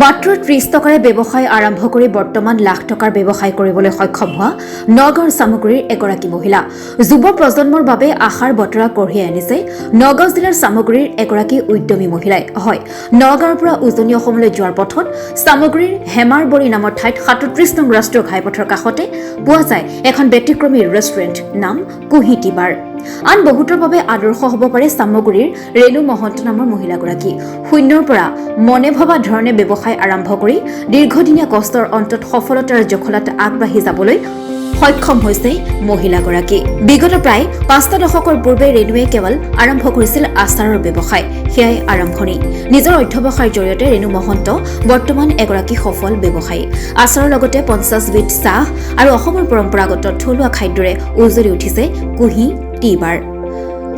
মাত্ৰ 30 টকাৰে ব্যৱসায় আৰম্ভ কৰি বৰ্তমান লাখ টকাৰ ব্যৱসায় কৰিবলৈ সক্ষম হোৱা নগাঁৱৰ চামগুৰিৰ এগৰাকী মহিলা। যুৱ প্ৰজন্মৰ বাবে আশাৰ বতৰা কঢ়িয়াই আনিছে নগাঁও জিলাৰ চামগুৰিৰ এগৰাকী উদ্যমী মহিলাই। হয়, নগাঁৱৰ পৰা উজনি অসমলৈ যোৱাৰ পথত চামগুৰিৰ হেমাৰবৰী নামৰ ঠাইত 37 নং ৰাষ্ট্ৰীয় ঘাইপথৰ কাষতে পোৱা যায় এখন ব্যতিক্ৰমী ৰেষ্টুৰেণ্ট, নাম কুঁহি টি বাৰ। আন বহুতৰ বাবে আদৰ্শ হ'ব পাৰে চামগুৰিৰ ৰেণু মহন্ত নামৰ মহিলাগৰাকী। শূন্যৰ পৰা মনে ভবা ধৰণে ব্যৱসায় আৰম্ভ কৰি দীৰ্ঘদিনীয়া কষ্টৰ অন্তত সফলতাৰ জখলাত আগবাঢ়ি যাবলৈ সক্ষম হৈছে মহিলাগৰাকী। বিগত প্ৰায় 5টা দশকৰ পূৰ্বে ৰেণুৱে কেৱল আৰম্ভ কৰিছিল আচাৰৰ ব্যৱসায়। সেয়াই আৰম্ভণি। নিজৰ অধ্যৱসায়ৰ জৰিয়তে ৰেণু মহন্ত বৰ্তমান এগৰাকী সফল ব্যৱসায়ী। আচাৰৰ লগতে 50বিধ চাহ আৰু অসমৰ পৰম্পৰাগত থলুৱা খাদ্যৰে উজলি উঠিছে কুঁহি টি বাৰ।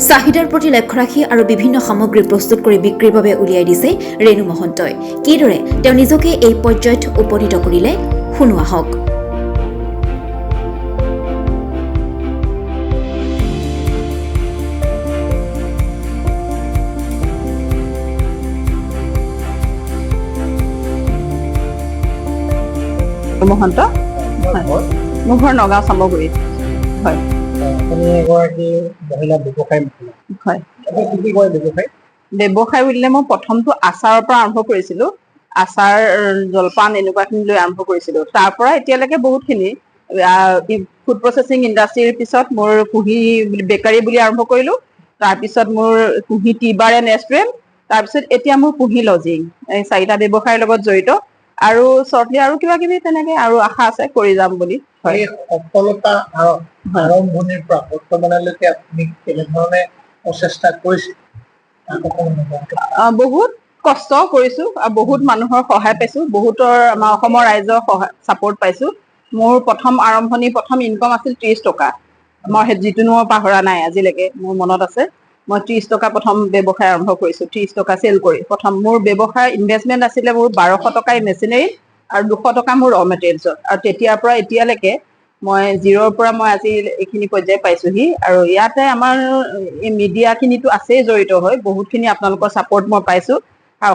চাহিদাৰ প্ৰতি লক্ষ্য ৰাখি আৰু বিভিন্ন সামগ্ৰী প্ৰস্তুত কৰি বিক্ৰীৰ বাবে উলিয়াই দিছে ৰেণু মহন্তই। কিদৰে তেওঁ নিজকে এই পৰ্যায়ত উপনীত কৰিলে, শুনোৱা হওক। মহন্ত হয়। মোৰ ঘৰ নগাঁও চামগুৰিত হয়। আপুনি এগৰাকী মহিলা ব্যৱসায়ী মহিলা। হয়। আপুনি কি কি কৰে ব্যৱসায়? ব্যৱসায় বুলিলে মই প্ৰথমটো আচাৰৰ পৰা আৰম্ভ কৰিছিলো। আচাৰ, জলপান এনেকুৱাখিনি লৈ আৰম্ভ কৰিছিলো। তাৰ পৰা এতিয়ালৈকে বহুতখিনি ফুড প্ৰচেছিং ইণ্ডাষ্ট্ৰীৰ পিছত মোৰ কুঁহি বেকাৰী বুলি আৰম্ভ কৰিলো। তাৰপিছত মোৰ কুঁহি টি বাৰ এণ্ড ৰেষ্টুৰেণ্ট, তাৰপিছত এতিয়া মোৰ কুঁহি লজিং। এই চাৰিটা ব্যৱসায়ৰ লগত জড়িত আৰু শ্বৰ্টলি আৰু কিবা কিবি তেনেকে আৰু আশা আছে কৰি যাম বুলি। হয়। এই সফলতা আৰম্ভণিৰ পৰা বৰ্তমানলৈকে আপুনি কেনেধৰণে প্ৰচেষ্টা কৰিছে, তাক অকণমান অৱগত কৰক। বহুত কষ্ট কৰিছো আৰু বহুত মানুহৰ সহায় পাইছো। বহুতৰ, আমাৰ অসমৰ ৰাইজৰ সহায়, ছাপৰ্ট পাইছো। মোৰ প্ৰথম আৰম্ভণি, প্ৰথম ইনকম আছিল 30 টকা। মই সেই যিটো মই পাহৰা নাই, আজিলৈকে মোৰ মনত আছে। মই 30 টকা প্ৰথম ব্যৱসায় আৰম্ভ কৰিছো, 30 টকা চেল কৰি। প্ৰথম মোৰ ব্যৱসায় ইনভেষ্টমেণ্ট আছিলে মোৰ 1200 টকাই মেচিনেৰী আৰু 200 টকা মোৰ ৰ মেটেৰিয়েলছত। আৰু তেতিয়াৰ পৰা এতিয়ালৈকে মই জিৰ'ৰ পৰা মই আজি এইখিনি পৰ্যায় পাইছোহি। আৰু ইয়াতে আমাৰ এই মিডিয়াখিনিতো আছেই জড়িত হৈ। বহুতখিনি আপোনালোকৰ ছাপৰ্ট মই পাইছো আৰু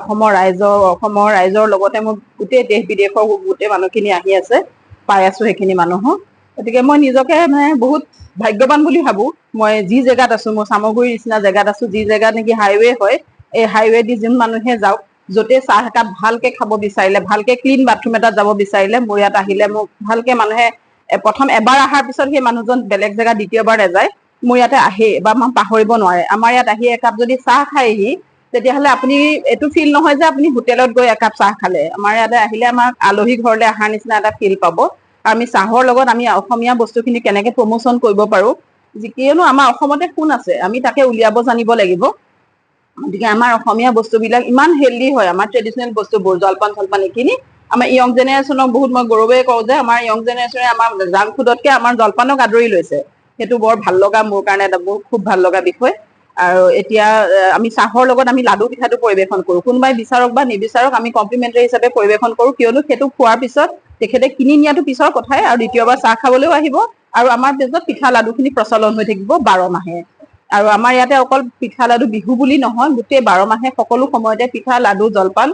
অসমৰ ৰাইজৰ লগতে মোৰ গোটেই দেশ বিদেশৰ গোটেই মানুহখিনি আহি আছে, পাই আছো সেইখিনি মানুহক। গতিকে মই নিজকে মানে বহুত ভাগ্যৱান বুলি ভাবো। মই যি জেগাত আছো, মই চামগুৰিৰ নিচিনা জেগাত আছো, যি জেগাত নেকি হাইৱে হয়। এই হাইৱে দি যোন মানুহে যাওক, য'তে চাহ একাপ ভালকে খাব বিচাৰিলে, ভালকে ক্লিন বাথৰুম এটাত যাব বিচাৰিলে, মোৰ ইয়াত আহিলে মোক ভালকে মানুহে প্ৰথম এবাৰ অহাৰ পিছত সেই মানুহজন বেলেগ জেগাত দ্বিতীয়বাৰ নাযায়। মোৰ ইয়াতে আহেই বা মই পাহৰিব নোৱাৰে। আমাৰ ইয়াত আহি একাপ যদি চাহ খায়হি, তেতিয়াহ'লে আপুনি এইটো ফিল নহয় যে আপুনি হোটেলত গৈ একাপ চাহ খালে। আমাৰ ইয়াতে আহিলে আমাক আলহী ঘৰলৈ অহাৰ নিচিনা এটা ফিল পাব। আৰু আমি চাহৰ লগত আমি অসমীয়া বস্তুখিনি কেনেকে প্ৰমোচন কৰিব পাৰো, কিয়নো আমাৰ অসমতে সোণ আছে, আমি তাকে উলিয়াব জানিব লাগিব। গতিকে আমাৰ অসমীয়া বস্তুবিলাক ইমান হেল্ডি হয়। আমাৰ ট্ৰেডিচনেল বস্তুবোৰ, জলপান চলপান এইখিনি আমাৰ য়ং জেনেৰেশ্যনক বহুত, মই গৌৰৱেৰে কওঁ যে আমাৰ য়ং জেনেৰেশ্যনে আমাৰ জাংক ফুডতকে আমাৰ জলপানক আদৰি লৈছে। সেইটো বৰ ভাল লগা, মোৰ কাৰণে এটা বহুত খুব ভাল লগা বিষয়। আৰু এতিয়া আমি চাহৰ লগত আমি লাডু পিঠাটো পৰিৱেশন কৰো। কোনোবাই বিচাৰক বা নিবিচাৰক, আমি কমপ্লিমেণ্টাৰী হিচাপে পৰিৱেশন কৰো। কিয়নো সেইটো খোৱাৰ পিছত তেখেতে কিনি নিয়াটো পিছৰ কথাই, আৰু দ্বিতীয়বাৰ চাহ খাবলৈও আহিব। আৰু আমাৰ পিছত পিঠা লাডুখিনি প্ৰচলন হৈ থাকিব 12 মাহে। আৰু আমাৰ ইয়াতে অকল পিঠা লাডু বিহু বুলি নহয়, গোটেই 12 মাহে সকলো সময়তে পিঠা, লাডু, জলপান,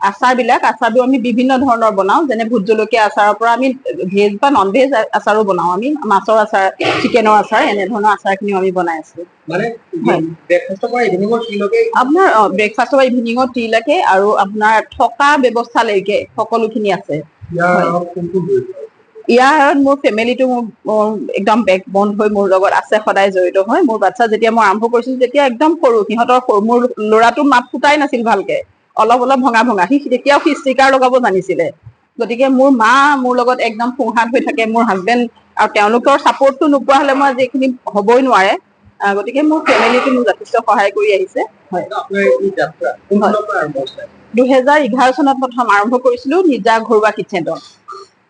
আচাৰবিলাক, আচাৰবোৰ আমি বিভিন্ন ধৰণৰ বনাওঁ। যেনে ভোট জলকীয়া আচাৰৰ পৰা আমি ভেজ বা নন ভেজ আচাৰো বনাওঁ। আমি মাছৰ আচাৰ, চিকেনৰ আচাৰ, এনেধৰণৰ আচাৰখিনিও আমি বনাই আছো। মানে হয়। ব্ৰেকফাষ্টৰ পৰা ইভিনিঙৰ টিলৈকে? আপোনাৰ ব্ৰেকফাষ্টৰ পৰা ইভিনিঙৰ টিলৈকে আৰু আপোনাৰ থকা ব্যৱস্থালৈকে সকলোখিনি আছে। ইয়াৰ হয়। আঁৰত কোন কোন জড়িত? ইয়াৰ মোৰ ফেমিলিটো মোৰ একদম বেক বন হৈ মোৰ লগত আছে, সদায় জড়িত হয়। মোৰ বাচ্ছা যেতিয়া মই আৰম্ভ কৰিছিলো, তেতিয়া একদম সৰু, সিহঁতৰ সৰু, মোৰ ল'ৰাটো মাত ফুটাই নাছিল ভালকে, অলপ অলপ ভঙা ভঙা। সি তেতিয়াও সি ষ্টিকাৰ লগাব জানিছিলে। গতিকে মোৰ মা মোৰ লগত একদম সোঁহাত হৈ থাকে, মোৰ হাজবেণ্ড, আৰু তেওঁলোকৰ ছাপৰ্টটো নোপোৱা হলে মই আজি এইখিনি হ'বই নোৱাৰে। গতিকে মোৰ ফেমিলিটো মোক যথেষ্ট সহায় কৰি আহিছে, হয়। আপোনাৰ এই যাত্ৰা কোন চনৰ পৰা আৰম্ভ হৈছে? 2011 চনত প্ৰথম আৰম্ভ কৰিছিলো নিজা ঘৰুৱা কিটচেনত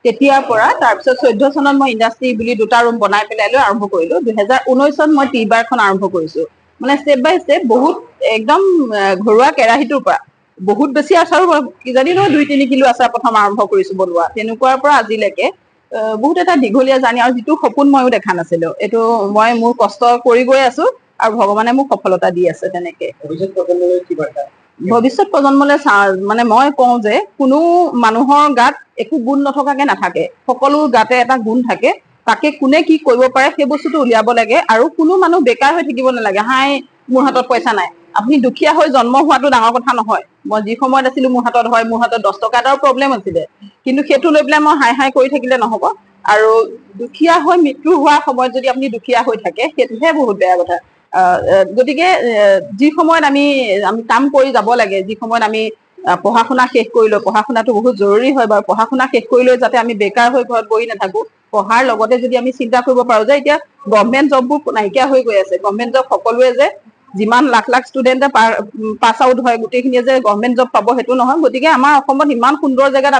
তেতিয়াৰ পৰা। তাৰপিছত 14 চনত মই ইণ্ডাষ্ট্ৰী বুলি দুটা ৰুম বনাই পেলাই লৈ আৰম্ভ কৰিলো। 2019ত মই টি বাৰখন আৰম্ভ কৰিছো। মানে ষ্টেপ বাই ষ্টেপ বহুত একদম ঘৰুৱা কেৰাহীটোৰ পৰা, বহুত বেছি আচাৰো কিজানি নহয়, 2-3 কিলো আচাৰ প্ৰথম আৰম্ভ কৰিছো বনোৱা। তেনেকুৱাৰ পৰা আজিলৈকে বহুত এটা দীঘলীয়া জাৰ্ণি। আৰু যিটো সপোন ময়ো দেখা নাছিলো, এইটো মই মোৰ কষ্ট কৰি গৈ আছো আৰু ভগৱানে মোক সফলতা দি আছে তেনেকে। ভৱিষ্যত প্ৰজন্মলৈ কি বাৰ্তা? ভৱিষ্যত প্ৰজন্মলৈ মানে মই কওঁ যে কোনো মানুহৰ গাত একো গুণ নথকাকে নাথাকে, সকলো গাতে এটা গুণ থাকে, তাকে কোনে কি কৰিব পাৰে সেই বস্তুটো উলিয়াব লাগে। আৰু কোনো মানুহ বেকাৰ হৈ থাকিব নালাগে, হাই মোৰ হাতত পইচা নাই। আপুনি দুখীয়া হৈ জন্ম হোৱাটো ডাঙৰ কথা নহয়। মই যি সময়ত আছিলো মোৰ হাতত হয়, মোৰ হাতত 10 টকা এটাও প্ৰব্লেম আছিলে, কিন্তু সেইটো লৈ পেলাই মই হাই হাই কৰি থাকিলে নহ'ব। আৰু দুখীয়া হৈ মৃত্যু হোৱাৰ সময়ত যদি আপুনি দুখীয়া হৈ থাকে, সেইটোহে বহুত বেয়া কথা। গতিকে যি সময়ত আমি আমি কাম কৰি যাব লাগে, যি সময়ত আমি পঢ়া শুনা শেষ কৰি লৈ, পঢ়া শুনাটো বহুত জৰুৰী হয় বাৰু, পঢ়া শুনা শেষ কৰি লৈ যাতে আমি বেকাৰ হৈ ঘৰত বহি নাথাকো, পঢ়াৰ লগতে যদি আমি চিন্তা কৰিব পাৰো যে এতিয়া গভমেণ্ট জববোৰ নাইকিয়া হৈ গৈ আছে, গভমেণ্ট জব সকলোৱে যে যিমান লাখ লাখ ষ্টুডেণ্টে পাছ আউট হয় গোটেইখিনিয়ে যে গভমেণ্ট জব পাব সেইটো নহয়। গতিকে আমাৰ অসমত ইমান সুন্দৰ জেগাত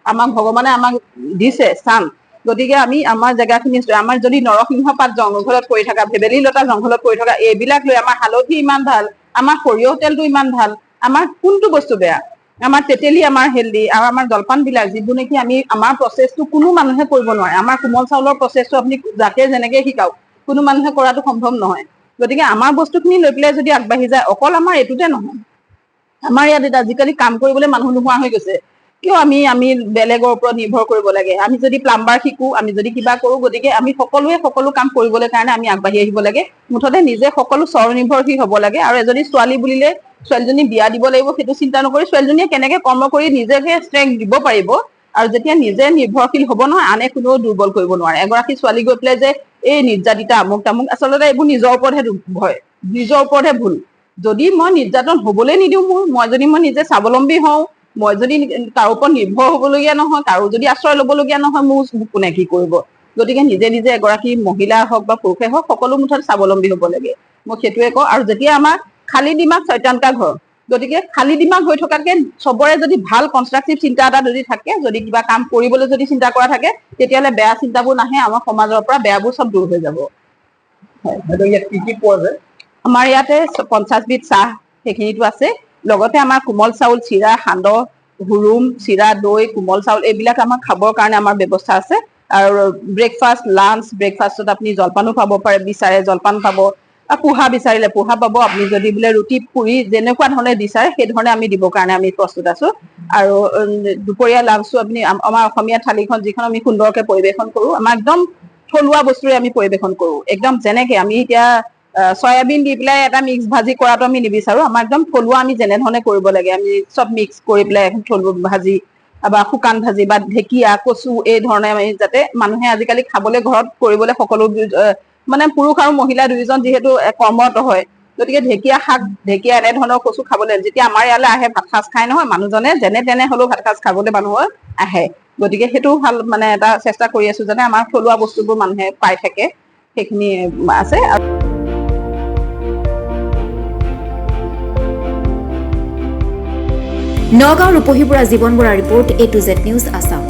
আমাক ভগৱানে আমাক দিছে স্থান, গতিকে আমি আমাৰ জেগাখিনি, আমাৰ যদি নৰসিংহ পাত জংঘলত পৰি থকা, ভেবেলী লতা জংঘলত পৰি থকা, এইবিলাক লৈ আমাৰ হালধি ইমান ভাল, আমাৰ সৰিয়হ তেলটো ইমান ভাল, আমাৰ কোনটো বস্তু বেয়া? আমাৰ তেতেলী আমাৰ হেল্ডি, আৰু আমাৰ জলপান বিলাক যিবোৰ নেকি আমি আমাৰ প্ৰচেছটো কোনো মানুহে কৰিব নোৱাৰে। আমাৰ কোমল চাউলৰ প্ৰচেছটো আপুনি যাকে যেনেকে শিকাওক কোনো মানুহে কৰাটো সম্ভৱ নহয়। গতিকে আমাৰ বস্তুখিনি লৈ পেলাই যদি আগবাঢ়ি যায়, অকল আমাৰ এইটোতে নহয়, আমাৰ ইয়াত এতিয়া আজিকালি কাম কৰিবলৈ মানুহ নোহোৱা হৈ গৈছে। কিয় আমি আমি বেলেগৰ ওপৰত নিৰ্ভৰ কৰিব লাগে? আমি যদি প্লাম্বাৰ শিকো, আমি যদি কিবা কৰো, গতিকে আমি সকলোৱে সকলো কাম কৰিবলৈ কাৰণে আমি আগবাঢ়ি আহিব লাগে। মুঠতে নিজে সকলো স্বনিৰ্ভৰশীল হ'ব লাগে। আৰু এজনী ছোৱালী বুলিলে ছোৱালীজনী বিয়া দিব লাগিব সেইটো চিন্তা নকৰি ছোৱালীজনীয়ে কেনেকে কৰ্ম কৰি নিজকে ষ্ট্ৰেংথ দিব পাৰিব, আৰু যেতিয়া নিজে নিৰ্ভৰশীল হ'ব নহয়, আনে কোনেও দুৰ্বল কৰিব নোৱাৰে। এগৰাকী ছোৱালী গৈ পেলাই যে এই নিৰ্যাতিতা আমুক তামুক, আচলতে এইবোৰ নিজৰ ওপৰতহে ভয়, নিজৰ ওপৰতহে ভুল। যদি মই নিৰ্যাতন হ'বলৈ নিদিওঁ, মই যদি মই নিজে স্বাৱলম্বী হওঁ, মই যদি কাৰো ওপৰত নিৰ্ভৰ হ'বলগীয়া নহয়, কাৰো যদি আশ্ৰয় ল'বলগীয়া নহয়, মোৰ কোনে কি কৰিব? গতিকে নিজে নিজে এগৰাকী মহিলা হওক বা পুৰুষে হওক, সকলো মুঠতে স্বাৱলম্বী হ'ব লাগে, মই সেইটোৱে কওঁ। আৰু যেতিয়া আমাৰ খালী দিমাগ চয়তান কা ঘৰ, গতিকে খালী দিমাগ হৈ থকাতকে চবৰে যদি ভাল কনষ্ট্ৰাকটিভ চিন্তা এটা যদি থাকে, যদি কিবা কাম কৰিবলৈ যদি চিন্তা কৰা থাকে, তেতিয়াহ'লে বেয়া চিন্তাবোৰ নাহে, আমাৰ সমাজৰ পৰা বেয়াবোৰ চব দূৰ হৈ যাব। বাইদেউ, ইয়াত কি কি পোৱা যায়? আমাৰ ইয়াতে 50বিধ চাহ সেইখিনিতো আছে, লগতে আমাৰ কোমল চাউল, চিৰা, সান্দহ, হুৰুম, চিৰা, দৈ, কোমল চাউল, এইবিলাক আমাৰ খাবৰ কাৰণে আমাৰ ব্যৱস্থা আছে। আৰু ব্ৰেকফাষ্ট, লাঞ্চ, ব্ৰেকফাষ্টত আপুনি জলপানো পাব পাৰে, বিচাৰে জলপান পাব, বা পোহা বিচাৰিলে পোহা পাব। আপুনি যদি বোলে ৰুটি, পুৰি যেনেকুৱা ধৰণে বিচাৰে সেই ধৰণে আমি দিবৰ কাৰণে আমি প্ৰস্তুত আছো। আৰু দুপৰীয়া লাঞ্চটো আপুনি আমাৰ অসমীয়া থালিখন যিখন আমি সুন্দৰকে পৰিৱেশন কৰো, আমাৰ একদম থলুৱা বস্তুৰে আমি পৰিৱেশন কৰো। একদম যেনেকে আমি এতিয়া চয়াবিন দি পেলাই এটা মিক্স ভাজি কৰাটো আমি নিবিচাৰো, আমাৰ একদম থলুৱা আমি যেনেধৰণে কৰিব লাগে আমি চব মিক্স কৰি পেলাই এখন থলুৱা ভাজি বা শুকান ভাজি বা ঢেকীয়া, কচু, এই ধৰণে আমি যাতে মানুহে আজিকালি খাবলৈ ঘৰত কৰিবলৈ সকলো মানে পুৰুষ আৰু মহিলা দুয়োজন যিহেতু কৰ্মৰত হয়, গতিকে ঢেকীয়া শাক, ঢেকীয়া এনেধৰণৰ কচু খাবলৈ যেতিয়া আমাৰ ইয়ালৈ আহে ভাত সাজ খাই নহয় মানুহজনে, যেনে তেনে হ'লেও ভাত সাজ খাবলৈ মানুহৰ আহে। গতিকে সেইটো ভাল মানে এটা চেষ্টা কৰি আছো যাতে আমাৰ থলুৱা বস্তুবোৰ মানুহে পাই থাকে, সেইখিনি আছে। নগাঁও ৰূপহীৰ পৰা Jiwan Bora report, A to Z news Assam.